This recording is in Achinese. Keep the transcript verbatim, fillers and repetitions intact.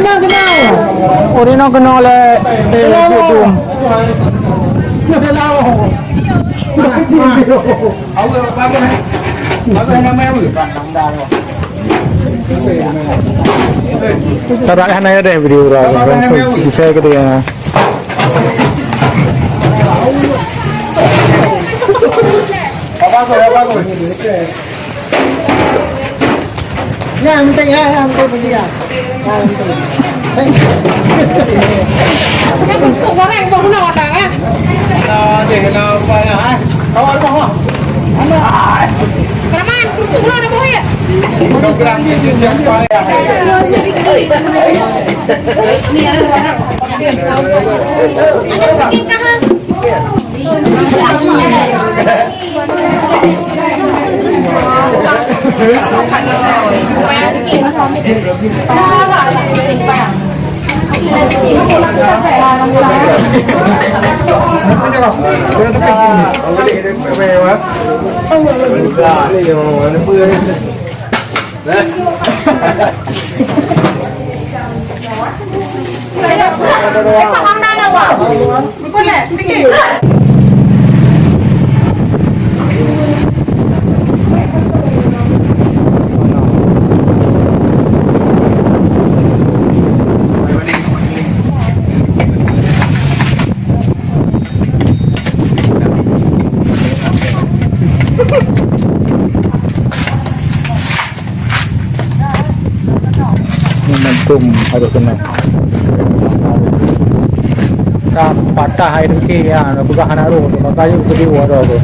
Oh, di na keunoe lé, eh, dum. Tada hana ya deh video urang. Bisa ke dia. Apa tu? Apa tu? Nyan, penting, ya, ya, penting, penting, ya. Nyan, penting. Nyan, pupuk goreng, buah guna, watak, ya. Nah, deh, nah, upaya, eh. Kawan, kawan. Keraman, pupuk guna, ada buah, ya. Kau kurang, dia, dia, dia, dia. Ini ada buah. Ada buah, Momentum harus kena. Ka patah air ke ya, nak peugah anak roh, maka yuk ke dia ada tu.